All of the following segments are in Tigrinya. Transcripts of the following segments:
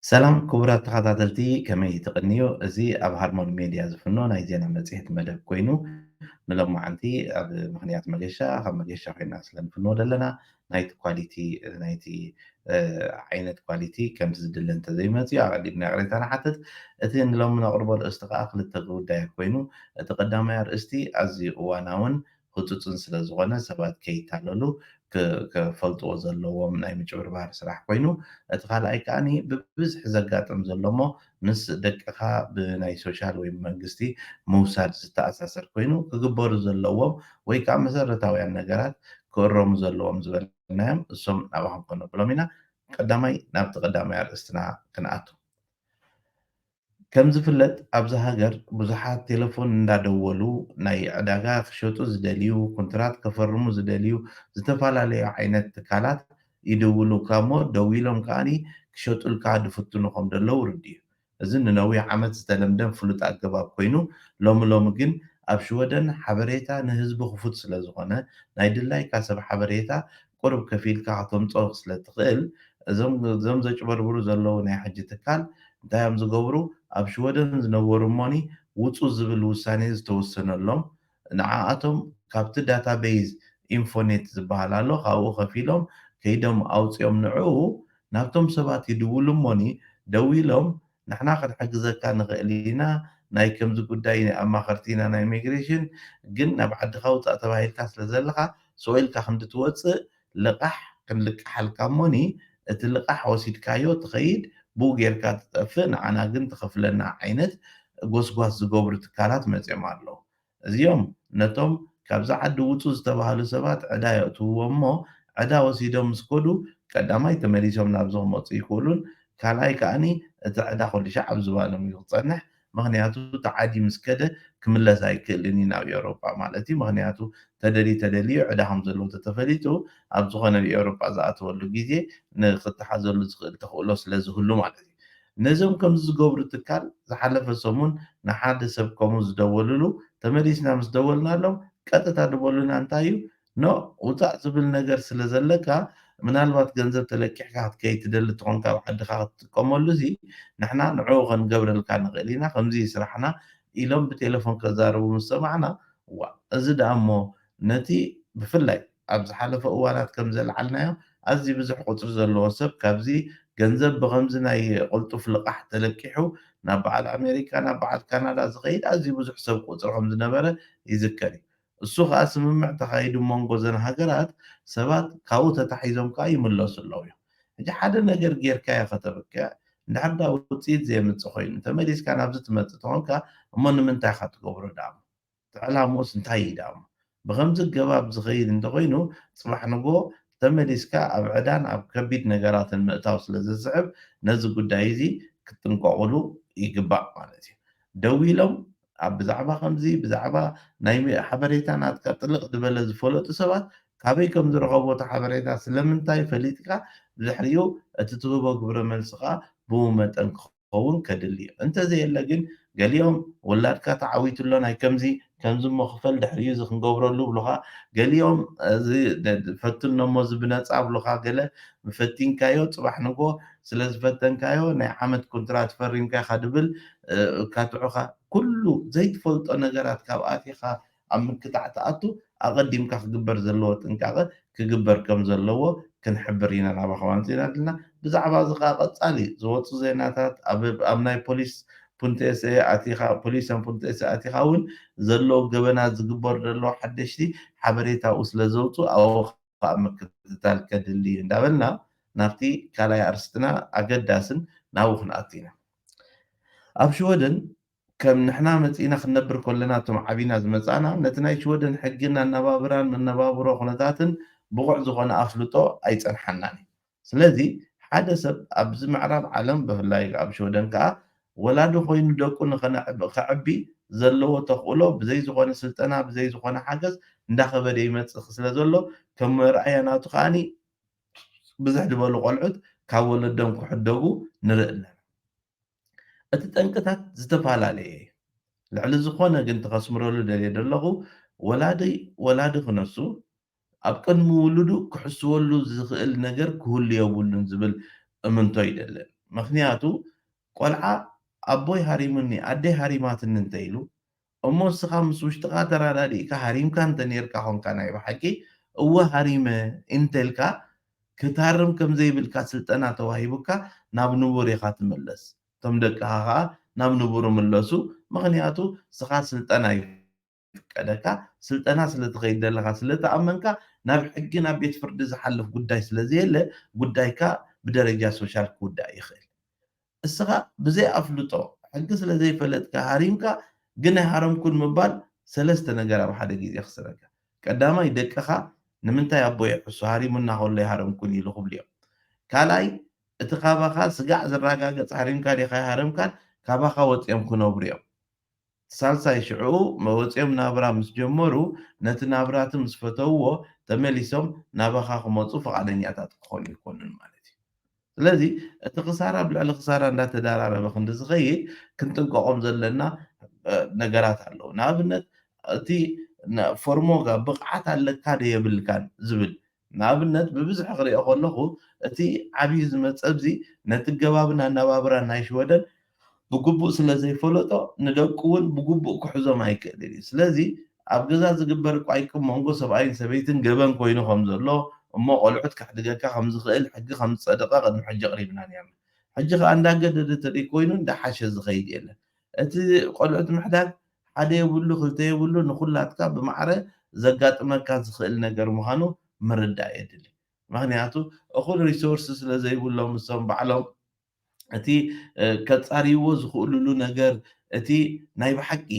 ሰላም ክቡራት ተኸታተልቲ፣ ከመይ ትቕንዩ? እዚ ኣብ ሃርሞኒ ሜድያ ዝፍኖ ናይ ዜና መጽሔት መደብ ኮይኑ፣ ንሎማዓንቲ ኣብ ምኽንያት መገሻ፣ ካብ መገሻ ኮይና ስለ ንፍኖ ዘለና፣ ናይቲ ኳሊቲ፣ ናይቲ፣ እ፣ ዓይነት ኳሊቲ ከምቲ ዝድለ እንተዘይመጽዩ ኣቐዲምና ይቕሬታ ንሓትት። እቲ ንሎሚ ነቕርቦ ኣርእስቲ ከኣ ክልተ ጉዳያት ኮይኑ፣ እቲ ቀዳማይ ኣርእስቲ ኣዝዩ እዋናውን ህጹጽን ስለ ዝኾነ ሰባት ከይታለሉ ክ-፣ ክፈልጥዎ ዘለዎም ናይ ምጭብርባር ስራሕ ኮይኑ፣ እቲ ካልኣይ ከኣኒ ብብዝሒ ዘጋጥም ዘሎ እሞ ምስ ደቅኻ ብናይ ሶሻል ወይ መንግስቲ ምውሳድ ዝተኣሳሰር ኮይኑ፣ ክግበሩ ዘለዎም ወይ ከኣ መሰረታውያን ነገራት ክእረሙ ዘለዎም ዝበልናዮም እሶም ናባኹም ከነብሎም ኢና። ቀዳማይ ናብቲ ቀዳማይ ኣርእስትና ክንኣቱ። ከም ዝፍለጥ ኣብዚ ሃገር ብዙሓት ቴሌፎን እንዳደወሉ ናይ ዕዳጋ ክሸጡ ዝደልዩ፣ ኮንትራት ከፈርሙ ዝደልዩ ዝተፈላለዩ ዓይነት ትካላት ይድውሉካ እሞ ደዊሎም ከኣኒ ክሸጡልካ ድፍትኑ ከም ዘለዉ ርድእ እዩ። እዚ ንነዊሕ ዓመት ዝተለምደን ፍሉጥ ኣገባብ ኮይኑ፣ ሎሚ ሎሚ ግን ኣብ ሽወደን ሓበሬታ ንህዝቢ ክፉት ስለ ዝኾነ፣ ናይ ድላይካ ሰብ ሓበሬታ ቁሩብ ከፊልካ ከተምጽኦ ስለ ትኽእል፣ እዞም፣ እዞም ዘጭበርብሩ ዘለዉ ናይ ሕጂ ትካል እንታይ እዮም ዝገብሩ? ኣብ ሽወደን ዝነበሩ እሞኒ ውጹ ዝብል ውሳኔ ዝተወሰነሎም፣ ንዓኣቶም ካብቲ ዳታቤዝ ኢንፎኔት ዝበሃል ኣሎ፣ ካብኡ ከፊሎም ከይዶም ኣውጺኦም ንዕኡ ናብቶም ሰባት ይድውሉ እሞኒ ደዊሎም ንሕና ክንሕግዘካ ንኽእል ኢና፣ ናይ ከምዚ ጉዳይ ኣማኸርቲ ኢና ናይ ኢሚግሬሽን፣ ግን ናብ ዓድኻ ውጻእ ተባሂልካ ስለ ዘለኻ ስቕ ኢልካ ክንዲ ትወጽእ ልቓሕ ክንልቅሓልካ እሞኒ እቲ ልቓሕ ወሲድካዮ ትኸይድ፣ ብኡ ጌርካ ትጠፍእ፣ ንዓና ግን ትኸፍለና ዓይነት ጎስጓስ ዝገብሩ ትካላት መጺኦም ኣለዉ። እዚኦም ነቶም ካብዛ ዓዲ ውጹ ዝተባህሉ ሰባት ዕዳ የእትውዎም እሞ፣ ዕዳ ወሲዶም ምስ ከዱ፣ ቀዳማይ ተመሊሶም ናብዚ ክመጹ ይክእሉን፣ ካልኣይ ከኣኒ እቲ ዕዳ ኩሉ ሻዕ ኣብ ዝባኖም እዩ ክጸንሕ። ምኽንያቱ ተዓዲ ምስ ከደ ክምለስ ኣይክእልን እዩ ናብ ኤውሮጳ ማለት እዩ። ምኽንያቱ ተደልዩ ተደልዩ ዕዳ ከም ዘለዎ ተተፈሊጡ ኣብ ዝኾነ ኣብ ኤውሮጳ ዝኣተወሉ ግዜ ንክተሓዘሉ ዝኽእል ተኽእሎ ስለ ዝህሉ ማለት እዩ። ነዞም ከምዚ ዝገብሩ ትካል ዝሓለፈ ሰሙን ንሓደ ሰብ ከምኡ ዝደወልሉ ተመሊስና ምስ ደወልናሎም ቀጥታ ዝበሉና እንታይ እዩ? ኖ፣ ውፃእ ዝብል ነገር ስለ ዘለካ ምናልባት ገንዘብ ተለቂሕካ ክትከይድ ትደሊ ትኾንካ ኣብ ዓድኻ ክትጥቀመሉ እዚ ንሕና ንዕኡ ክንገብረልካ ንኽእል ኢና፣ ከምዚ እዩ ስራሕና ኢሎም ብቴሌፎን ከዛረቡ ምስ ሰማዕና፣ ዋ፣ እዚ ደኣ እሞ ነቲ ብፍላይ ኣብ ዝሓለፈ እዋናት ከም ዘልዓልናዮ ኣዝዩ ብዙሕ ቁፅሪ ዘለዎ ሰብ ካብዚ ገንዘብ ብኸምዚ ናይ ቅልጡፍ ልቓሕ ተለቂሑ ናብ በዓል ኣሜሪካ ናብ በዓል ካናዳ ዝኸይድ ኣዝዩ ብዙሕ ሰብ ቁፅሪ ከም ዝነበረ ይዝከር እዩ። እሱ ከዓ ስምምዕ ተኻይዱ መንጎ ዘን ሃገራት ሰባት ካብኡ ተታሒዞም ከዓ ይምለሱ ኣለዉ እዮም። ሕጂ ሓደ ነገር ጌርካዮ ከተብቅዕ እንድሕር ዳ ውፅኢት ዘየምፅእ ኮይኑ ተመሊስካ ናብዚ ትመፅእ ተኾንካ እሞ ንምንታይ ኢኻ ትገብሮ ደኣ? እቲ ዕላምኡስ እንታይ እዩ ደኣ? ብኸምዚ ገባብ ዝኸይድ እንተኾይኑ ፅባሕ ንጎ ተመሊስካ ኣብ ዕዳን ኣብ ከቢድ ነገራትን ምእታው ስለ ዘስዕብ ነዚ ጉዳይ እዚ ክትጥንቀቑሉ ይግባእ ማለት እዩ። ደዊሎም ኣብ ብዛዕባ ከምዚ ብዛዕባ ናይ ሓበሬታ ናትካ ጥልቕ ዝበለ ዝፈለጡ ሰባት ካበይ ከም ዝረኸቦ እቲ ሓበሬታ ስለምንታይ ፈሊጥካ ብድሕሪኡ እቲ ትህቦ ግብረ መልሲ ከዓ ብኡ መጠን ክኸውን ከድሊ እዩ። እንተዘየለ ግን ገሊኦም ውላድካ ተዓዊቱ ኣሎ ናይ ከምዚ ከምዚ እሞ ክፈል ድሕሪኡ እዚ ክንገብረሉ ብሉኻ፣ ገሊኦም እዚ ፈትኖ እሞ እዚ ብነፃ ብሉኻ፣ ገለ ፈቲንካዮ ፅባሕ ንጎ ስለ ዝፈተንካዮ ናይ ዓመት ኮንትራት ፈሪምካ ኢኻ ድብል ካትዑኻ ኩሉ ዘይትፈልጦ ነገራት ካብ ኣቲኻ ኣብ ምክታዕ ትኣቱ ኣቐዲምካ ክግበር ዘለዎ ጥንቃቐ ክግበር ከም ዘለዎ ክንሕብር ኢና ናባኻ ኣምፂእና ዘለና። ብዛዕባ እዚ ከዓ ቀፃሊ ዝወፁ ዜናታት ኣብ ናይ ፖሊስ ፑንቴሴ ኣቲኻ ፖሊሰን ፑንቴሴ ኣቲኻ እውን ዘለዉ ገበናት ዝግበር ዘለዉ ሓደሽቲ ሓበሬታኡ ስለ ዘውፁ ኣብኡ ከዓ ምክትታል ከድሊ እንዳበልና ናብቲ ካልኣይ ኣርስትና ኣገዳስን ናብኡ ክንኣቱ ኢና። ኣብ ሽወደን ከም ንሕና መፂእና ክንነብር ከለና እቶም ዓቢና ዝመፃእና ነቲ ናይ ሽወደን ሕግን ኣነባብራን መነባብሮ ኩነታትን ብቑዕ ዝኾነ ኣፍልጦ ኣይፀንሓናን እዩ። ስለዚ ሓደ ሰብ ኣብዚ ምዕራብ ዓለም ብፍላይ ኣብ ሽወደን ከዓ ወላዲ ኮይኑ ደቁ ንኸነዕብ- ከዕቢ ዘለዎ ተኽእሎ ብዘይ ዝኾነ ስልጠና ብዘይ ዝኾነ ሓገዝ እንዳኸበደ ይመፅእ ስለ ዘሎ ከም መርኣያ ናቱ ከዓኒ ብዝሕ ዝበሉ ቆልዑት ካብ ወለዶም ክሕደጉ ንርኢ ኣለና። እቲ ጠንቅታት ዝተፈላለየ እዩ። ልዕሊ ዝኾነ ግን ተኸስምረሉ ደልየ ዘለኹ ወላዲ ወላዲ ክነሱ ኣብ ቅድሚ ውሉዱ ክሕስወሉ ዝኽእል ነገር ክህሉ የብሉን ዝብል እምንቶ ይደለ። ምኽንያቱ ቆልዓ ኣቦይ ሃሪሙኒ ኣደይ ሃሪማትኒ እንተኢሉ እሞ ንስኻ ምስ ውሽጥኻ ተረዳዲእካ ሃሪምካ እንተ ኔርካ ኾንካ ናይ ብሓቂ እወ ሃሪመ እንተልካ ክትሃርም ከም ዘይብልካ ስልጠና ተዋሂቡካ ናብ ንቡር ኢኻ ትምለስ። እቶም ደቅኻ ኸዓ ናብ ንቡር ምለሱ። ምኽንያቱ ንስኻ ስልጠና ይፍቀደካ። ስልጠና ስለ ትኸይድ ዘለኻ ስለ ተኣመንካ ናብ ሕጊ ናብ ቤት ፍርዲ ዝሓልፍ ጉዳይ ስለ ዘየለ ጉዳይካ ብደረጃ ሶሻል ክውዳእ ይኽእል። እስኻ ብዘይ ኣፍልጦ ሕጊ ስለ ዘይፈለጥካ ሃሪምካ ግን ኣይሃረምኩን ምባል ሰለስተ ነገር ኣብ ሓደ ግዜ ክስረካ። ቀዳማይ ደቅኻ ንምንታይ ኣቦ ይሕሱ ሃሪሙና ከሎ ኣይሃረምኩን ኢሉ ክብሉ እዮም። ካልኣይ እቲ ካባኻ ስጋዕ ዝረጋገጽ ሃሪምካ ዲኻ ኣይሃረምካን ካባኻ ወጺኦም ክነብሩ እዮም። ሳልሳይ ሽዑ ወፂኦም ናብራ ምስ ጀመሩ ነቲ ናብራቲ ምስ ፈተውዎ ተመሊሶም ናባኻ ክመፁ ፍቓደኛታት ክኾኑ ይኮኑን ማለት እዩ። ስለዚ እቲ ክሳራ ኣብ ልዕሊ ክሳራ እንዳተደራረበ ክንዲ ዝኸይድ ክንጥንቀቖም ዘለና ነገራት ኣለዉ። ንኣብነት እቲ ፎርሞጋ ብቕዓት ኣለካ ዶ የብልካን ዝብል ንኣብነት ብብዝሒ ክሪኦ ከለኹ እቲ ዓብዪ ዝመፀ ኣብዚ ነቲ ገባብን ኣነባብራን ናይ ሽወደን ብግቡእ ስለ ዘይፈለጦ ንደቁ እውን ብግቡእ ክሕዞም ኣይክእልን እዩ። ስለዚ ኣብ ገዛ ዝግበር ቋይቂ መንጎ ሰብኣይን ሰበይትን ገበን ኮይኑ ከም ዘሎ እሞ ቆልዑት ከሕድገካ ከም ዝኽእል ሕጊ ከም ዝፀደቐ ቅድሚ ሕጂ ኣቕሪብና ነርና። ሕጂ ከኣ እንዳገደደ ተደይ ኮይኑ እንዳሓሸ ዝኸይድ የለን። እቲ ቆልዑት ምሕዳግ ሓደ የብሉ ክልተ የብሉ ንኹላትካ ብማዕረ ዘጋጥመካ ዝኽእል ነገር ምዃኑ ምርዳእ የድሊ። ምኽንያቱ እኹል ሪሶርስ ስለ ዘይብሎም እሶም ባዕሎም እቲ ከፃርይዎ ዝኽእሉሉ ነገር እቲ ናይ ብሓቂ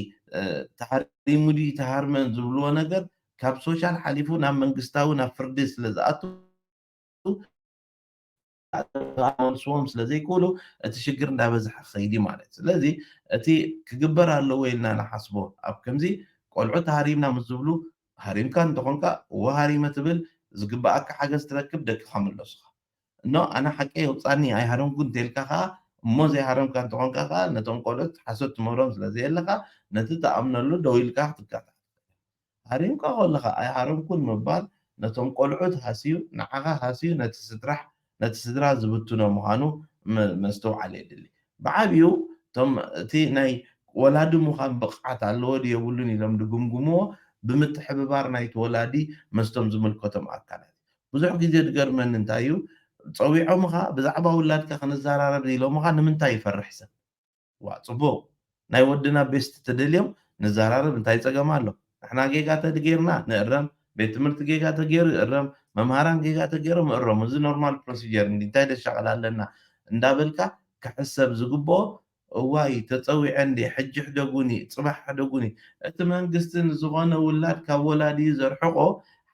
ተሃሪሙ ድዩ ተሃርመን ዝብልዎ ነገር ካብ ሶሻል ሓሊፉ ናብ መንግስታዊ ናብ ፍርዲ ስለ ዝኣቱ መልስዎም ስለ ዘይክእሉ እቲ ሽግር እንዳበዝሐ ክኸይድ እዩ ማለት። ስለዚ እቲ ክግበር ኣለዎ ኢልና ንሓስቦ ኣብ ከምዚ ቆልዑ ተሃሪምና ምስ ዝብሉ ሃሪምካ እንተኾንካ እወ ሃሪመ ትብል ዝግበኣካ ሓገዝ ትረክብ ደቅኻ ምለሱኻ። እኖ ኣነ ሓቀይ የውፃኒ ኣይሃረምኩ እንተልካ ከዓ እሞ ዘይሃረምካ እንተኾንካ ከዓ ነቶም ቆልዑት ሓሶት ትምህሮም ስለ ዘየለካ ነቲ ተኣምነሉ ደው ኢልካ ክትከታተል ሃሪምካ ከለኻ ኣይሃረምኩን ምባል ነቶም ቆልዑት ሃስዩ ንዓኻ ሃስዩ ነቲ ስድራ ነቲ ስድራ ዝብትኖ ምዃኑ ምስትውዓል የድሊ። ብዓብዩ እቶም እቲ ናይ ወላዲ ምዃን ብቕዓት ኣለዎ ዶ የብሉን ኢሎም ድግምግምዎ ብምትሕብባር ናይቲ ወላዲ መስቶም ዝምልከቶም ኣካላት። ብዙሕ ግዜ ዝገርመኒ እንታይ እዩ፣ ፀዊዖምኻ ብዛዕባ ውላድካ ክንዘራረብ ኢሎምኻ ንምንታይ ይፈርሕ ሰብ? ዋ ፅቡቅ ናይ ወድና ቤስት ተደልዮም ንዘራረብ እንታይ ፀገም ኣሎ? ንሕና ጌጋ ተገይርና ንእረም፣ ቤት ትምህርቲ ጌጋ ተገይሩ ይእረም፣ መምሃራን ጌጋ ተገይሮም ይእረሙ። እዚ ኖርማል ፕሮሲጀር እንዲ እንታይ ደሻቕል ኣለና እንዳበልካ ክሕሰብ ዝግብኦ እዋይ ተፀዊዐ እንዲ ሕጂ ሕደጉኒ ፅባሕ ሕደጉኒ። እቲ መንግስቲ ንዝኾነ ውላድ ካብ ወላዲኡ ዘርሕቆ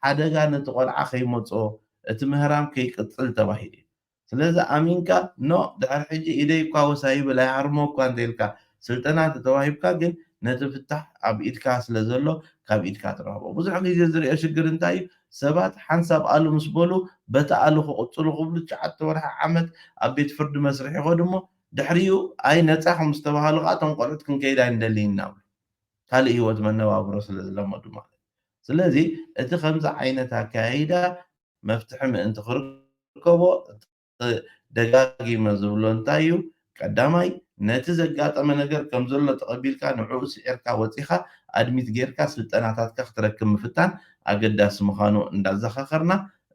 ሓደጋ ነቲ ቆልዓ ከይመፅኦ እቲ ምህራም ከይቅፅል ተባሂሉ እዩ። ስለዚ ኣሚንካ ኖ ድሕሪ ሕጂ ኢደይ እኳ ወሳ ይብል ኣይሃርሞ እኳ እንተኢልካ ስልጠና ተተዋሂብካ ግን ነቲ ፍታሕ ኣብ ኢድካ ስለ ዘሎ ካብ ኢድካ ትረኽቦ። ብዙሕ ግዜ ዝሪኦ ሽግር እንታይ እዩ? ሰባት ሓንሳብ ኣሉ ምስ በሉ በቲ ኣሉ ክቕፅሉ ክብሉ ትሽዓተ ወርሒ ዓመት ኣብ ቤት ፍርዲ መስርሕ ይኸዱ እሞ ድሕሪኡ ኣይ ነፃ ከም ዝተባሃሉ ከዓ እቶም ቆልዑት ክንከይድ ኣይንደልይን እናብሉ ካልእ ህይወት መነባብሮ ስለ ዝለመዱ ማለት። ስለዚ እቲ ከምዚ ዓይነት ኣካያይዳ መፍትሒ ምእንቲ ክርከቦ ደጋጊመ ዝብሎ እንታይ እዩ? ቀዳማይ ነቲ ዘጋጠመ ነገር ከም ዘሎ ተቐቢልካ ንዕኡ ስዒርካ ወፂኻ ኣድሚት ጌርካ ስልጠናታትካ ክትረክብ ምፍታን ኣገዳሲ ምዃኑ እንዳዘኻኸርና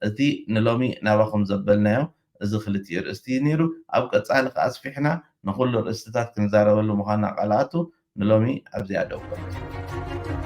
እቲ ንሎሚ ናባኹም ዘበልናዮ እዚ ክልቲኡ ርእስቲ እዩ ነይሩ። ኣብ ቀፃሊ ከኣ ኣስፊሕና ንኹሉ ርእስትታት ክንዛረበሉ ምዃንና ቃል ኣቱ ንሎሚ ኣብዚኣ ደው በል።